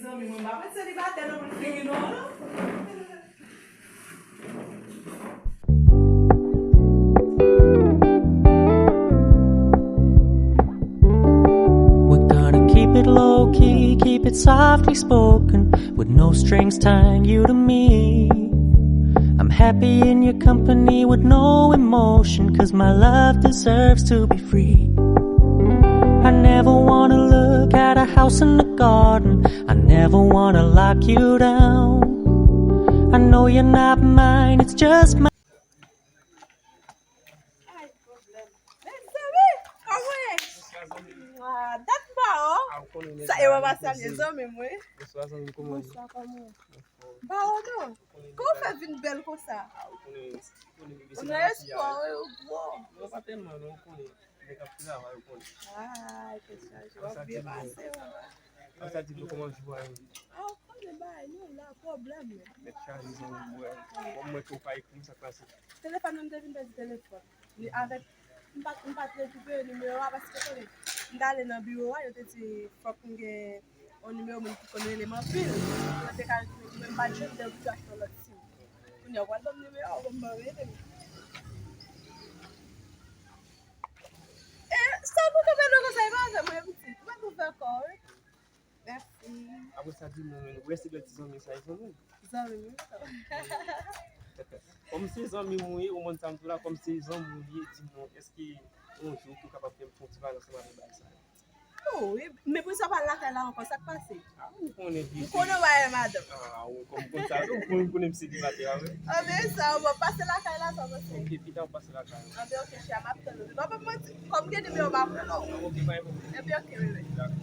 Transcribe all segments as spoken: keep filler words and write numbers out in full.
Zanmi mwen, m pa mwen selibatè non, mwen fini non. We're gonna keep it low key, keep it softly spoken, with no strings tying you to me. I'm happy in your company with no emotion, cause my love deserves to be free. I never wanna look at a house in the garden. I never wanna lock you down. I know you're not mine, it's just my Ay, pwoblèm. Mezanmi, kòman ye? Mwa, dat m pa wè w. Sa e w ap salye zanmi m wi. Bonswa zanmi m, kòman w ye? Bonswa, kòman w ye? M pa wè w non. Kòman w fè vin bèl konsa? Ou nan espò wi, ou gwo. Non, pa tèlman non, ou konnen. Nèg ap travay, ou konnen. Ay, tèt chaje, w ap byen pase wi. Sa di nou kòman jou a ye? Ah, ou konnen bagay nou la, pwoblèm yo. Tèt chaje zanmi m, wè. Bon, mwen tou pa ekri m sa k pase. Telefòn nan m te vin pèdi telefòn. Li avèk m pa m pa t rekipere nimewo a paske konnen m t ale nan biwo a, yo te di fòk m gen yon nimewo moun ki konn rele m anpil. Mwen te ka retounen pou mwen m pa t jwenn, m te oblije achte yon lòt sim. Kounye a ou pral ban m nimewo a, ou ban m ban rele m. E sa pou kanpe nou konsa, e pa avè mwen pitit. Ou pa tou fè kò wi. Mèsi. Apre sa di mwen, ou wè se bèl ti zanmi sa e zanmi? Zanmi m wi. Kòm se zanmi m ou ye, ou konn sa m di w la, kòm se zanmi w li ye, di mwen, èske yon jou ou kapab fè m fè yon ti pale ansanm avèk bagay sa yo? Non, wi, men pou sa pa lakay la ankò, sa k pase? Ah, ou konnen pitit. Ou konnen w pa renmen madanm. Ah, ou kòm konn sa tou, ou konnen, ou konnen m selibatè a wi. Anben sa, ou pase lakay la, sa pase. Ok, pita ou pase lakay la. Anben ok, chè, m ap tann ou. Non, pa manti, kòm gen nimewo m ap rele w. Ok, pa gen pwoblèm. Anben ok, bebe. Dakò.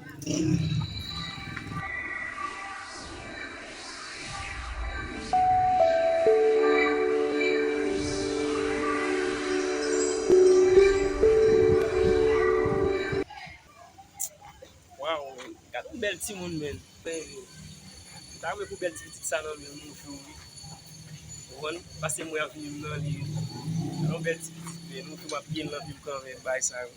Waw, gad yon bèl timoun, men. Men, m ta renmen pou bèl ti pitit sa nan men m yon jou, wi. Ou konprann? Pase mwen ap vini m nan li. Yon bèl ti pitit, men yon jou m ap gen l nan vi m kanmenm, bagay sa yo.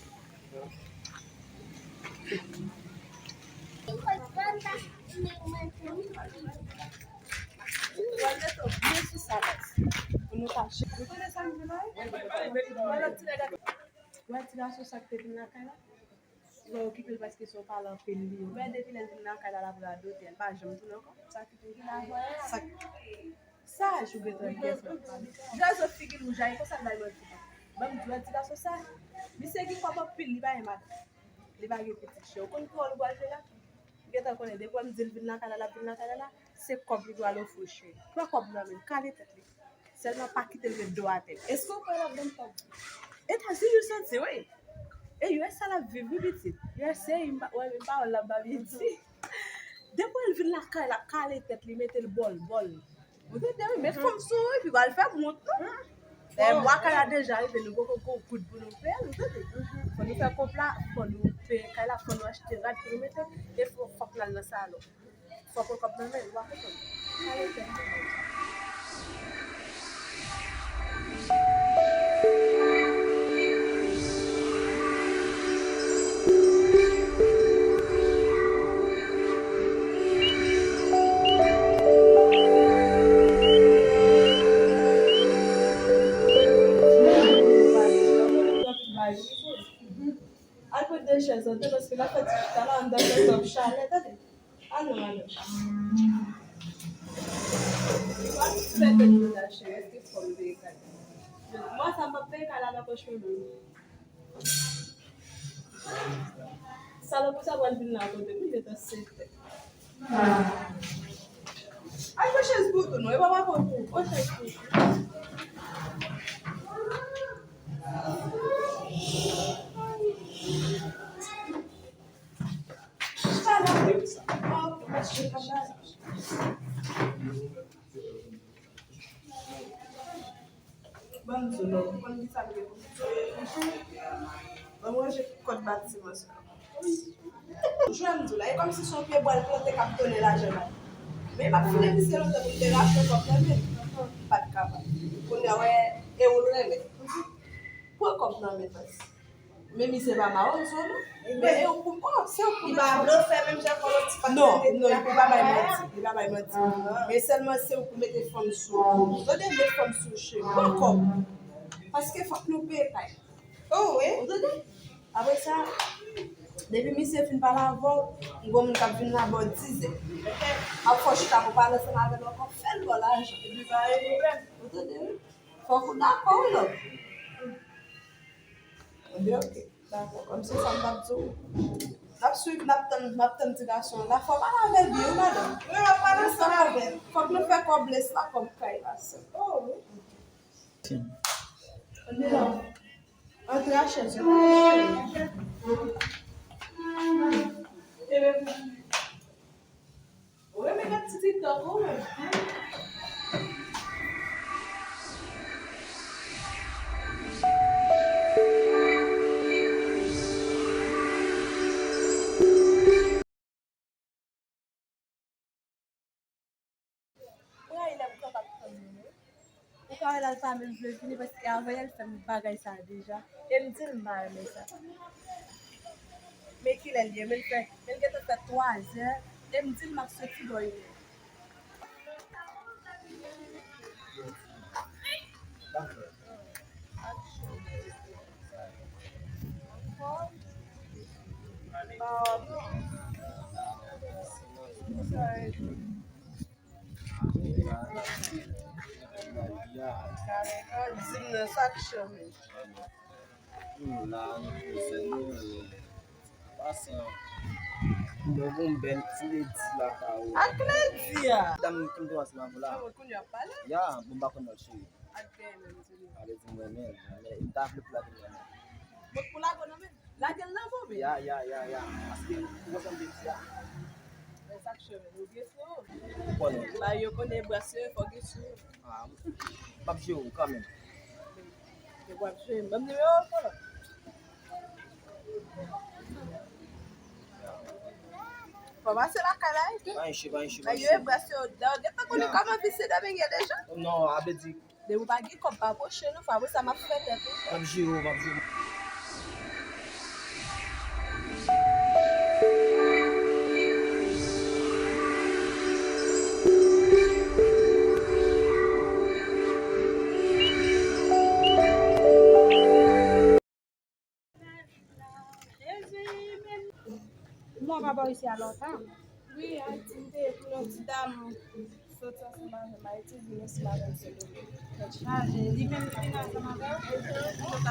Pral mete w byen sou sa, baz. Pou nou pa chita. Ou tande sa m di la? Wè ti gason sa k te vin lakay la? Ou pa okipe l paske se yon pale anpil li ye. Ou wè depi lè l vin lakay la, l ap radote, l pa janm tounen ankò. Sa ki te vin lakay la? Sa k Sa jou gentan kè fè. Jwè zo figi l wouj a, e konsa l bay manti. Ban m di w, ti gason sa, misye gen kòb anpil, li pa gen madanm. Li pa gen pitit chè. Ou konn ki wòl ou pral jwe la? Ou gentan konnen, depi w di l vin lakay la, l ap vin lakay la la, se kòb li pral ofri w chè. Pran kòb nan men l, kale tèt li. Sèlman pa kite l met do atè. Èske w kwè l ap ban m kòb? Etazini ou santi, wi. E U S A l ap viv, wi, pitit. U S A, m pa, wè, men pawòl la m pa byen di. Depi w wè l vin lakay la, kale tèt li, mete l bòl, bòl. Ou tande, wi, met fanm sou ou, epi w al fè m wont, non. Dayè, mwa kay la deja rive, nou poko gon goud pou nou peye l, ou tande. Fò nou fè kòb la, fò nou peye kay la, fò nou achte rad pou nou mete, e fò, fòk n al nan salon. Fò pran kòb nan men l, w a konprann. Kale tèt li. Al pran de chèz an, paske l ap fè ti chita la anndan fè twòp chalè, tande. Al non, al non. Al fè tèt nou la, cheri, èske fò m peye kay la? Mwa sa m p ap peye kay la nan pòch mwen menm. Salopri sa pral vin la kote m, li gentan sete. Al pran chèz pou ou tou non, e pa pa pou ou, pran chèz pou ou tou. Ban m di w non, ou konn kisa m gen pou m di w? Ban m ranje kòd batiman sa. Jwè m di w la, e kòmsi se yon pye bwa l plante k ap donnen lajan la. Men m ap file misye lontan pou m te rache yon kòb nan men l. M pa t kapab. Kounye a, wè, e ou l renmen. Pran kòb nan men baz. M Men misye pa mawozo non. Men e ou pou, oh, se ou pou. Li pa blofè menm jan kòlòt ti pa. Non, non, li pa bay manti, li pa bay manti. Men sèlman se ou pou mete fanm sou ou. Tande, met fanm sou chemen kòb. Paske fòk nou peye kay. Oh wi. Ou tande? Apre sa, depi misye fin pale avè w, m gon moun k ap vin la bò dizè. M ap fè w chita pou pale ansanm avè l ankò, fè l ba w lajan. Epi pa gen pwoblèm. Ou tande, wi? Fòk ou dakò, wi, lòt. Ebyen, oke. Dakò. Kòm se sa m t ap di w. N ap swiv, n ap tann, n ap tann ti gason an la. Fò w pale avè l byen, wi, madanm. Wi, w ap pale ansanm avè l. Fòk nou fè kòb lès la kòb kay la, sè. Oh, wi. Antre a chèz yo. Ou renmen gad ti TikTok ou menm. Mwen rayi lè m t ap tann moun, wi. Ou ka wè l al pa menm vle vini paske avanyè l fè m bagay sa a deja. E m di l m pa renmen sa. Men kilè l ye? Men l fè, men l gentan fè twazè. E m di l m ap soti bò inè. Di m nan sa k chanje. Nou la, nou poze nou, nou pase yon bon, bon bèl ti ledi lakay ou. Ak ledi a. Dam ki m te ansanm avè w la. Mwen kounye a ap pale. Ya, bon, m pa konn non l, cheri. Ak gen menm, cheri. Ale di m renmen l, men m ta vle pou lage m renmen. Bon, pou lage w nan men. Lage l nan men. Ya, ya, ya, ya. Paske ou konprann sa m vle di a. Men sa k cheve, ou gen sou. Ou konnen. Ba yo konnen bras yo, fò gen sou. Ah, m ap jere w kanmenm. Yo w ap jere m. Ban m nimewo w, kòlòt. Fò pase lakay la, wi. Pa enche, pa enche, pa enche. Yo e bras yo, gentan konnen kòman visye dòmi gen deja. Non, a vle di, depi w pa gen kòb, pa pwoche nou, frè, apre sa m ap fè tèt ou. M ap jere w, m ap jere w. Mwen pa bò isi a lontan. Wi, Ayiti, m te ye pou yon ti dam soti ansanm avè m Ayiti, vin ansanm avè m Sendomeng. Tèt chaje. Li menm vin ansanm avè w? Vin ansanm avè ti dam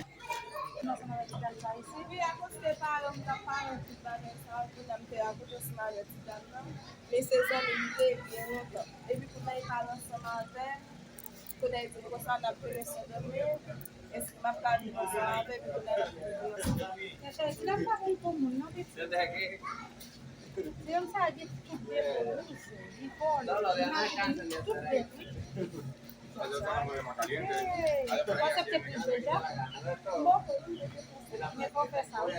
sa a, vin ansanm avè ti dam sa isi? Wi, akoz se paran m t ap pale tout bagay sa yo, kounye a m te rakonte ansanm avè ti dam nan. Men se zanmi m te ye byen lontan. Epi kounye a li pale ansanm avè m. Kounye a li di m konsa n ap vin Sendomeng, èske m ap ka vin ansanm avè l, kounye a n ap vin ansanm avè l. Chèchè, ti dam pa konn pou moun non, pitit. Ti dam sa gen tout defo, wi, mesye. Li vòlè, li maltrete, li tout bèt, wi. Hey, ou aksepte pou l deja? Bon, men fò w fè sa, wi.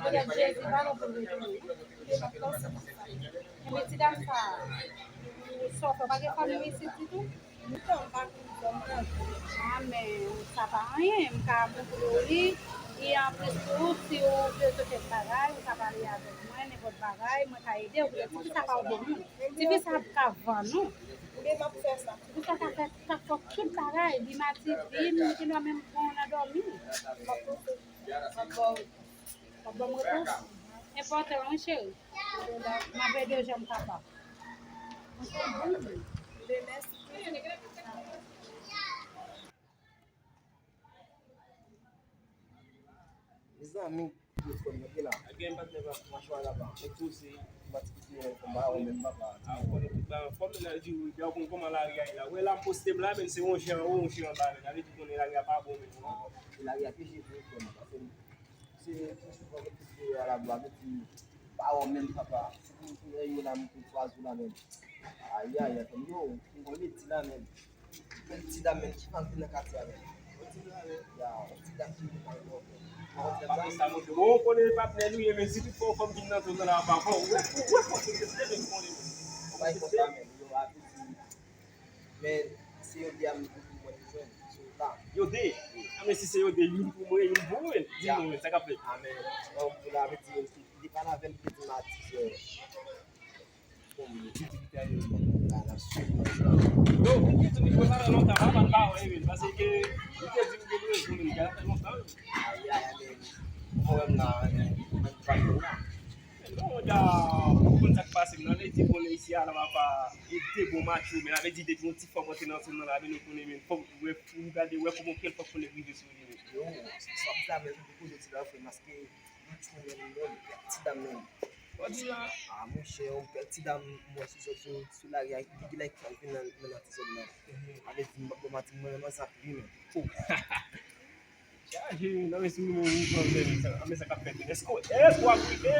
Petèt Jezi pa nan pou l retounen. Ebyen, ti dam sa, sa w fè, pa gen fanmi w isit ditou? Non, m pa konn zòn nan. A, men sa pa anyen, m ka montre w li. E anplis tou, si w bezwen kèk bagay, ou ka pale avèk mwen, nenpòt bagay, mwen ka ede w. Tifi sa pa yon bon moun. Tifi sa ka vann ou. Ebyen, m ap fè sa. Tifi sa ka fè, ka fè tout bagay. Li mati vin, li gendwa menm pran w nan dòmi. M ap fè sa. M ap ba w. W ap ban m repons? Enpòtan, wi, cheri. M ap ede w jan m kapab. Mèsi. Mezanmi, telefòn mwen te la. Gen patnè pa machwa la pa. Mwen tou se m pa ti kite yon konba ou menm papa. A, ou konnen tout bagay. Fò m nan di ou, ou konn kòman lari a ye la. Ou wè la m poste m la, men se yon jan anwo, yon jan anba, men sa vle di konnen lari a pa bon menm non. E lari a pi jete wi frè m, paske se pi souvan ke plis de alabwa, men ti pa wè menm papa. Se pou yon la m tou swazi la menm. Ayayay, frè m, yo, m konn meti la menm. Men ti dam menm, ki fanm ki nan katye a menm? Yon ti dam menm. Ya, yon ti dam ki vin nan katye a menm. Ou konprann sa, monchè? Bon, ou konnen patnè nou ye, men si tout fwa yon fanm vin nan zòn nan la, pa fò, ou wè, ou wè fòs ou teste menm, konnen menm. Ou pa konn sa menm, yo, a vle di, men se yon de a m pou mwen te jwenn. So, Yo de. A, men si se yo de, youn pou mwen, youn pou ou, men. Di nou, men, sa k ap fèt? A, men, bon, pou la, vle di, li te pale avè m, li te di m a diz è. Bon, li te di m a la swiv, non, sa. Yo, li te di m li te pale lontan, la, pa, pa, wi, men, paske li te di m gen rezon, men, sa fè lontan, wi. Ay, ay, ay, men, mwen menm la, men, mwen pa konn la. Non, monchè, ou konn sa k pase, m nan vle di konnen isi a, la, m ap ede bon match yo, men, la vle di, depi yon ti fanm antre nan zòn nan, la, men, nou konnen, men, fòk, wè, pou nou gade, wè kòman kèl fanm konnen rive sou li, men. Yo, sa, sa, men, pou koze ti la, frè, paske, yon ti fanm, yon bèl ti dam, men. Ou di la? A, monchè, yon bèl ti dam, m wè sou, sou, sou lari a, ki gen lè k al vin nan, nan, nan ti zòn nan. Mhm. A vle di, m p ap ba w manti, mwen, mwen, sa pi, men. Chaje, non, men si nou, nou, nou, men sa, men sa k ap fèt, men èske, èske w ap rive,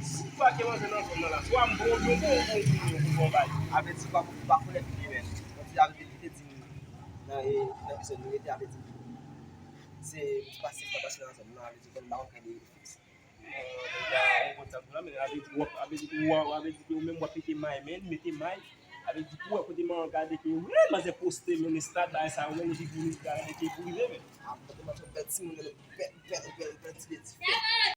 si w pa gen manzè nan zòn nan la, swa m bon, yon bon, bon, bon, bon, bon, bay. A vle di, pa, pa konnen pi, men. Mwen di, a vle di, li te di m, nan, e, nan ki zòn nou rete, a vle di, se, m di pa se pa pase nan zòn nan, a vle di, konn ba yon kade fiks. Bon, nèg la, ou konn sa m di la, men a vle di, w ap, a vle di, ou, a vle di, ou menm, w ap mete may, men, mete may, a vle di, pou wè kote m gade ke, wi, manzè poste, men, estad, bagay sa, ou menm, epi pou nou gade ke pou rive, men. A, mwen te montre bèl timoun, bèl, bèl, bèl, bèl ti de diferan.